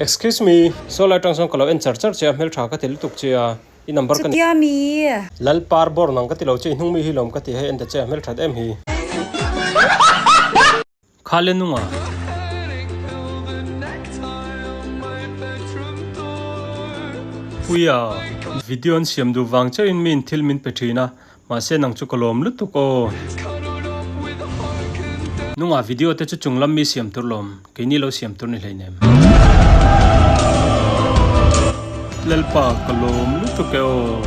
Excuse me, saw lai tang sawn ka lo en char char che a, hmeltha ka ti lutuk che a, i number ka Chutia mi? Lal par bawr nang ka ti lo che, i hnung mi hi lawm ka ti hei en ta che a, hmelthat em hi. Kha le nunga. Puia, video an siam duh vang chauhin mi in thil min pe thin a, Mahse nang chu ka lawm lutuk aw. Nungah video te chu chung lam mi siam tur lawm, keini lo siam tur ni hleinem. Lalpa ka lawm lutuk e aw.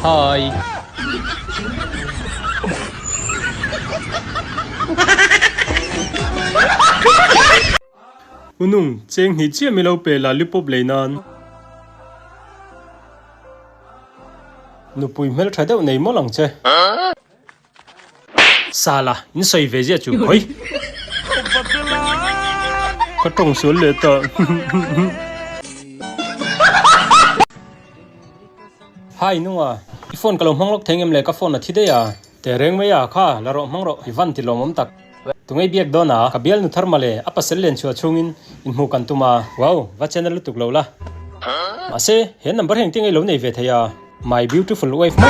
Hi. Unung, cheng hnih chiah mi lo pe lollipop lei nan. Nupui hmeltha deuh nei mawlh ang che. Sala, in sawi ve ziah chu khawi. Ka tawng sual leh ta. Hi Nunga, i phone ka lo hmang lawk thei ngem le ka phone a thi daih a. Tehreng mai a, kha la rawh hmang rawh, i van ti lawmawm tak. Tungei biak dawn a, ka bialnu thar male, a pasal len chhuah chhungin inhmuh kan tum a. Wow, va channel lutuk lo la. Mahse, he number hi engtin nge i lo nei ve thei a? My beautiful wife maw?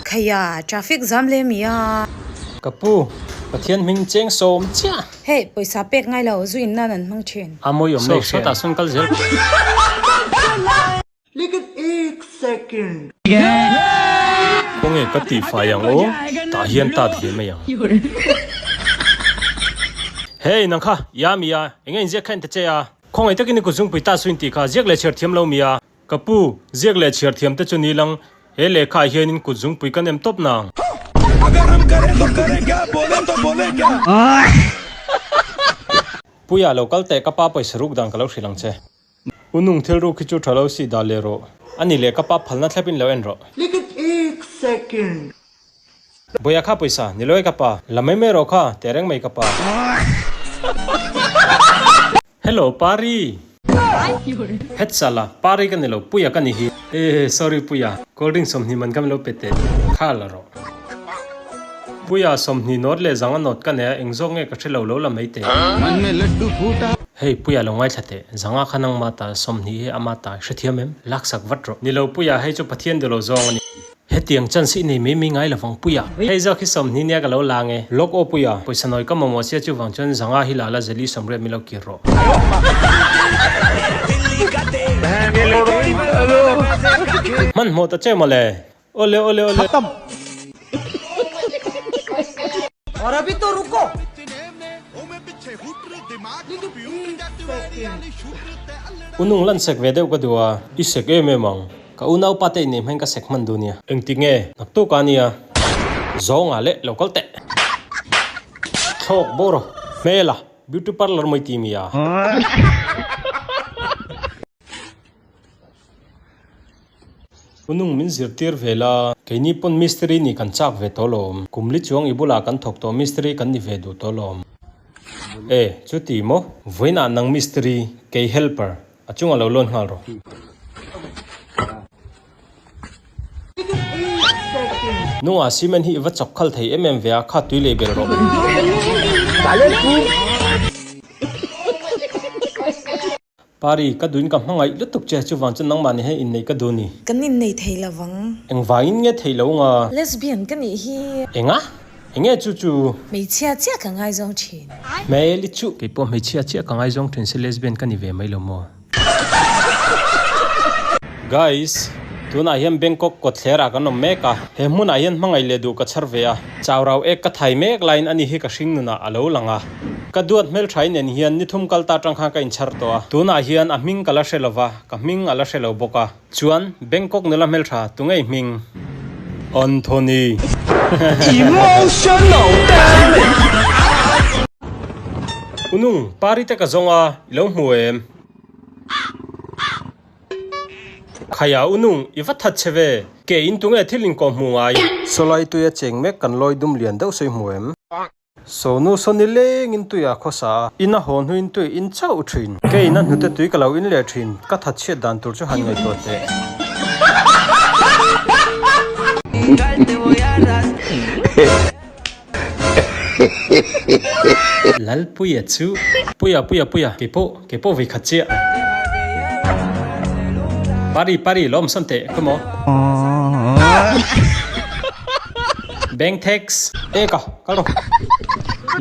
Khaia, traffic zam le mi a. Ka pu, Pathian hming cheng sawm chiah. Hei, pawisa pek ngai lo, zu in nan an hmang thin. A mawi awm nei hria. Sawtah sawn kal zel. Khawnge ka tih fai ang aw, tah hian tat ve mai ang. Hey, nang kha, ia mi a, enge inziak kha in ta che a? Khawngaih takin i kutzungpui ta su in tih kha, ziak leh chhiar thiam lo mi a. Ka pu, ziak leh chhiar thiam te chu ni lang, he lehkha ah hianin kut zungpui kan em tawp nang. Puia lo kal teh ka pa pawisa ruk dan ka lo hrilh ang che. U nung thil ruk hi chu tha lo si dah leh rawh. Ani leh ka pa phalna thlep in lo en rawh. Bawia kha pawisa, ni lo e ka pa. La mai mai rawh kha, teh reng mai ka pa. Hello Pari! Het sala, Pari ka ni lo, Puia ka ni hi. Eh, sorry Puia, cold drink 20 man kha min lo pe teh, kha la rawh. Puia, 20 nawt leh zanga nawt ka nei a, eng zawk nge ka hre lo lo la mai teh. Hei, Puia lo ngaithla teh, zanga kha nangma ta, 20 hi ama ta, hrethiam em? Laksak vat rawh. Ni lo Puia, hei chu Pathian duh lo zawng a ni. Hetiang chance i nei mai mai ngai lovang Puia. Hei zawk hi 20 nia ka lo lang e. Lawk aw Puia, pawisa nawi ka mamawh sia chuvang chuan zanga hi la la zeli 80 min lo kir rawh. Hmanhmawh ta che mawle. Awle awle awle. Unung lan sek ve deuh ka duh a, i sek em em ang. Ka unaupa te inneih hmain ka sek hman duh nia. Engtik nge? Naktuk a nia. Zawnga leh lo kal teh. Thlawk bawr aw. Hmela, beauty parlour mai ti mi a. Unung min zirtir ve la, keini pawn mistiri nih kan chak ve tawh lawm. Kum li chuang i bulah kan thawk tawh mistiri kan ni ve duh tawh lawm. E, chuti maw? Vawiinah nang mistiri, kei helper. A chungah lo lawn nghal rawh. Nungah cement hi i va chawk khal thei em em ve a, kha tui lei bel rawh. Pari, ka duhin ka hmangaih lutuk che, chuvang chuan nangmah nih hian inneih ka duh ni. Kan innei thei lovang. Engvangin nge thei lo nga? Lesbian ka nih hi. Enga? Enge chu chu? Hmeichhia chiah ka ngaizawng thin. Hmel i chu. Keipawh hmeichhia chiah ka ngaizawng thin se lesbian ka ni ve mai lo maw? Guys, tunah hian Bangkok kawtthler ah kan awm mek a, he hmunah hian hmangaih leh duh ka chhar ve a, chaurau ek ka thai mek laiin ani hi ka hring nunah a lo lang a. Ka duat hmeltha in en hian ni thum kal ta tang khan ka inchhar tawh a, tunah hian a hming ka la hre lova, ka hming a la hre lo bawk a. Chuan Bangkok nula hmeltha tu ngei hming? Anthony. Emotional damage. Unung, pari te ka zawng a, i lo hmu em? Khaia Unung, i va that che ve. Ke in tunge thil in kawh hmu ngai? Sawlai tuia cheng mek kan lawi dum lian deuh sawi hmu em? Sonu saw ni lengin tui a khawsa a, in a haw hnuin tui in chauh thin. Kei in a hnute tui ka lo in leh thin, ka that chhiat dan tur chu han ngaihtuah teh. Lalpuia chu Puia Puia Puia kei pawh kei pawh vei khat chiah. Pari Pari lawm sawn teh ka maw. Bank tax. E ka kal rawh.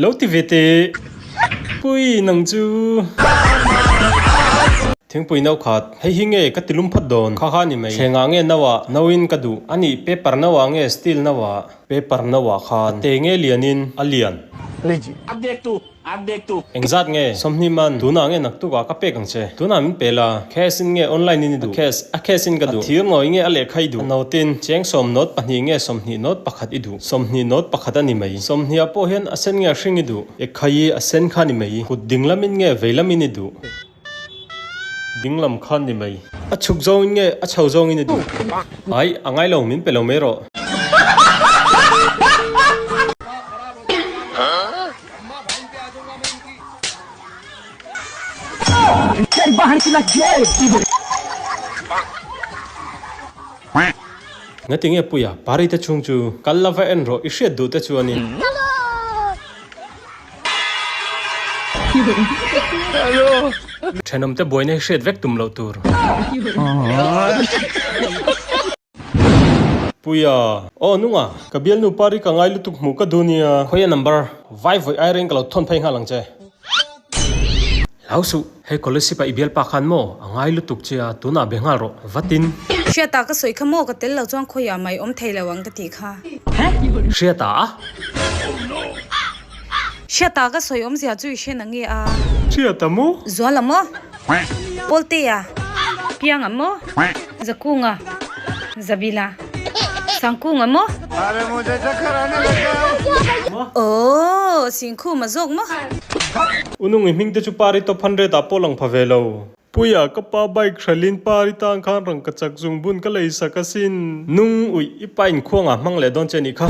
Lo ti ve teh. Pui nang chu. Thingpui no khat. Hei hi nge ka ti lum phawt dawn. Kha kha ni mai. Thlengah nge no ah no in ka duh. A nih paper no ah nge steel no ah. Paper no ah khan. A te nge lian in a lian. Engzat nge? Sawmhnih man. Tunah nge naktuk ah ka pek ang che. Tunah min pe la. Cash in nge online in i duh? A cash. A cash in ka duh. A thir ngawi nge a lehkha i duh? A note in. Cheng sawm note pahnih nge 20 note pakhat i duh? 20 note pakhat a ni mai. 20 ah pawh hian a sen nge a hring i duh? Ekhai i a sen kha ni mai. Kut ding lamin nge vei lamin i duh? Ding lam kha ni mai. A chhuk zawngin nge a chho zawngin i duh? Ai, a ngai lo, min pe lo mai rawh. Ngati nge Puia, Pari te chhung chu kal la va en rawh, i hriat duh te chu a ni. Thenawm te buaina hi hriat vek tum loh tur. Puia, Aw nunga, ka bialnu pari ka ngai lutuk hmuh ka duh nia. Khawi a number, vai vawi ai reng ka lo thawn phei nghal ang che. Hlau suh, hei Kolasib a i bialpa khan maw a ngai lutuk che a, tunah be nghal rawh, vatin. Hriata ka sawi kha maw ka tel lo chuan khawiah mai awm thei lo ang ka tih kha. Hriata a? Hriata ka sawi awmzia chu i hre na nge a? Hriata maw? Zuala maw? Pawltea? Pianga maw? Zakunga? Zabila? Sangkunga maw? Aww, Singkhuma zawk maw? Unungi hming te chu Pari top 100 ah pawh lang pha ve lo. Puia, ka pa bike hralhin Pari tan khan rang ka chak zung bun ka lei sak asin. Nung uih, i pa inkhuang ah hmang leh dawn che nih kha.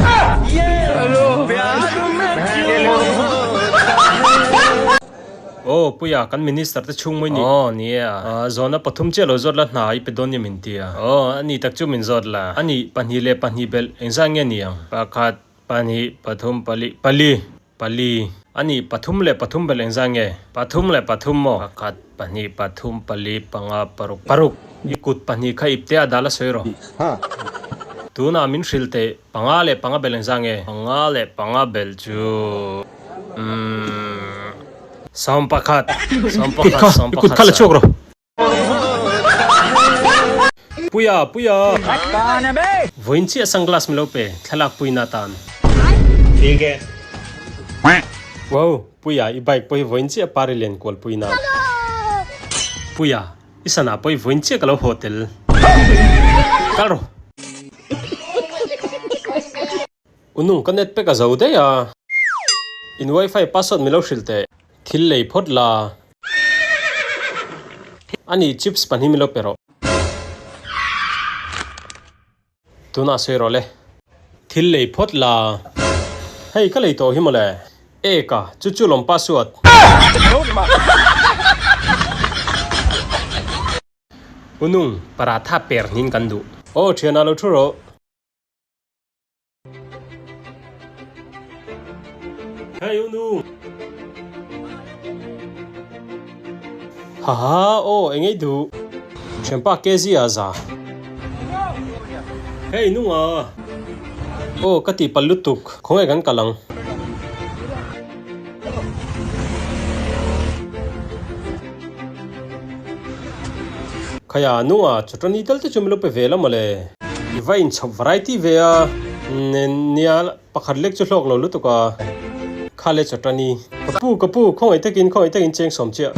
Aw, Puia, kan Minister te chhung mai ni. Aw, ni e a. Zawhna pathum chiah lo zawt la hna i pe dawn ni min ti a. Aw, a ni tak chu min zawt la. A nih, pahnih leh pahnih belh, engzat nge ni ang? Pakhat, pahnih, pathum, pali, pali, pali. A nih, pathum leh pathum belh engzat nge? Pathum leh pathum maw? Pakhat, pahnih, pathum, pali, panga, paruk, paruk. I kut pahnih kha ip te a dal a sawi rawh. Tunah min hrilh teh, panga leh panga belh engzat nge? Panga leh panga belh chu, umm. 11 11 kha i kut kha la chhuak rawh. Puia Puia Vawiin chiah sunglass min lo pe thlalak puina atan. Wow Puia i bike pawh hi vawiin chiah pari len kual puina. Puia i sana pawh hi vawiin chiah ka lo haw tel. Kal rawh. Unung ka net pek a zo daih a. In wifi password min lo hrilh teh. Thil lei phawt la. A nih chips pahnih min lo pe rawh. Tunah sawi rawh le. Thil lei phawt la. Hei ka lei tawh hi mawle. Eka chu chu lawm password. Unung paratha per hnin kan duh. Aw thianah lo thu rawh. Hey unu. Haha aw engei duh. Thianpa KZ ah za. Hey nunga. Aw ka tih palh lutuk. Khawnge kan kal ang. Khaya nunga chawtani tal te chu min lo pe ve la mawle. I va inchhawp variety ve a, nia pakhat lek chu hlawk lo lutuk a, kha le chawtani. Ka pu, ka pu, khawngaih takin, khawngaih takin cheng sawm chiah.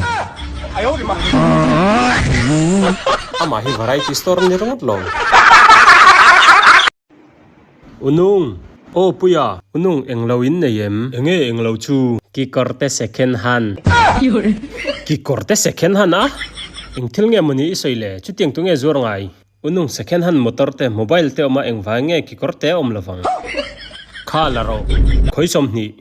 Amah hi variety store a ni ringawt lo. Unung, Aw Puia, Unung englo in nei em? Enge englo chu? Kikawr te second hand. Kikawr te second hand a? Eng thil nge mawni i sawi le? Chutiang tu nge zuar ngai? Unung second hand motor te, mobile te awm a engvai nge kikawr te a awm lovang? Kha la rawh. Khawi 20.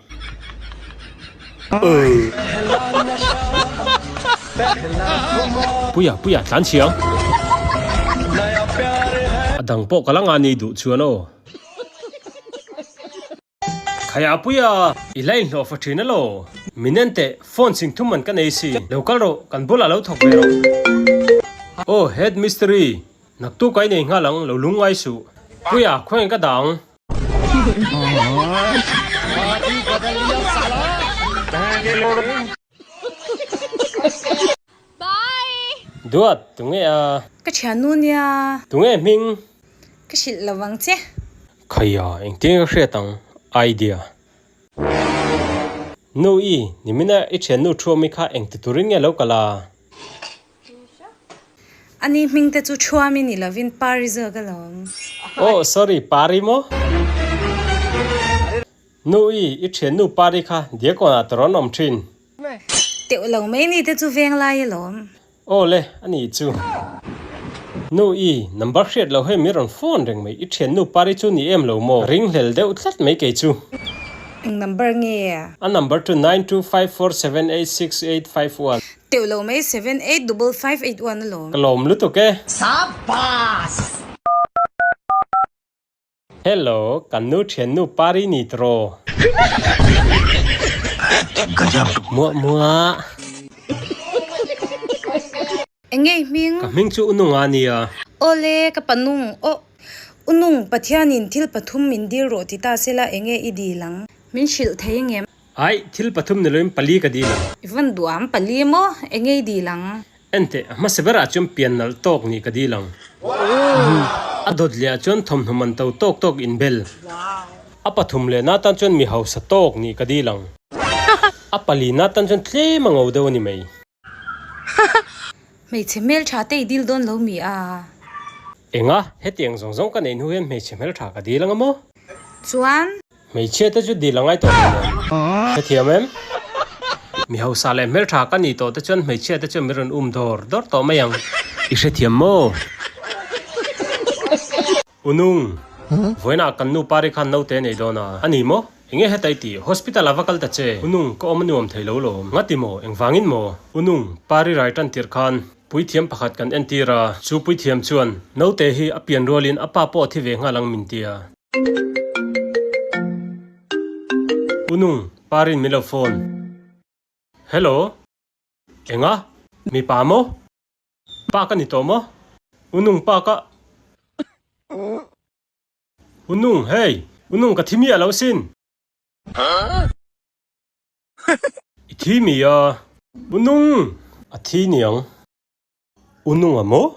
Puia, Puia, tlan chhiang. A dang pawh ka la nga ni duh chuan aw. Khaya Puia, i la inhlawh fa thin alo. Min en teh, phone sing thum man ka nei si. Lo kal rawh, kan bulah lo thawk ve rawh. Aw, head mystery, naktuk a i nei nghal ang, lo lungngai suh. Puia, khawnge ka dah ang? Duat, tunge a? Ka thiannu nia. Tunge hming? Ka hrilh lo vang che. Khaia, engtin ka hriat ang? Idea. Nu i, nimina i thiannu Thuami kha engti turin nge lo kal a? Ani hming te chu Thuami ni lovin Pari zawk alawm. Oh, sorry, Pari maw? Nu i, i thiannu Pari kha Diakon-ah tawrawn awm thin. Teuh lo mai ni te chu veng lai alawm. Aw le, a nih chu. Nu i, number hriat lo hei min rawn phone reng mai, i thiannu Pari chu ni em lo maw? Ka ringhlel deuh tlat mai kei chu. Eng number nge? A number chu 9254786851. Teuh lo mai, 785581 alawm. Ka lawm lutuk e. Hello, kan nu thiannu Pari ni tiraw? Muah muah. Eng nge i hming? Ka hming chu Ununga a nia. Awle, ka panung. Aw, Unung, Pathianin thil pathum min dil rawh ti ta sela eng nge i dil ang? Min hrilh thei ngem? Aih, thil pathum ni loin pali ka dil ang. I van duam pali maw? Eng nge i dil ang? Enteh, a hmasa berah chuan pian nalh tawk nih ka dil ang. A dawt lehah chuan thawmhnaw man to tawk tawk inbel. A pathum leh na tan chuan mi hausa tawk nih ka dil ang. A pali na tan chuan tlem a ngo deuh a ni mai. Hmeichhe hmeltha te i dil dawn lo mi a? Enga, hetiang zawng zawng ka neih hnu hian hmeichhe hmeltha ka dil anga maw? Chuan? Hmeichhia te chu dil a ngai tawh lo maw? Hrethiam em? Mi hausa leh hmeltha ka nih tawh te chuan hmeichhia te chuan min rawn um dawr dawr tawh mai ang. I hrethiam maw? Unung, vawiinah kan nu Pari khan naute a nei dawn a, a ni maw? Enge heta i tih? Hospital ah va kal ta che. Unung, ka awm a nuam thei lo lawm. Ngati maw? Engvangin maw? Unung, Pari rai tan tirh khan Puithiam pakhat kan entir a, chu puithiam chuan naute hi a pian rualin a pa pawh a thi ve nghal ang min ti a. Unung, Parin min lo phone. Hello? Enga? Mipa maw? Pa ka ni tawh maw? Unung pa ka. Unung, hei! Unung ka thi miah lo sin! I thi mi a? Unung! A thi niang. Unung a maw?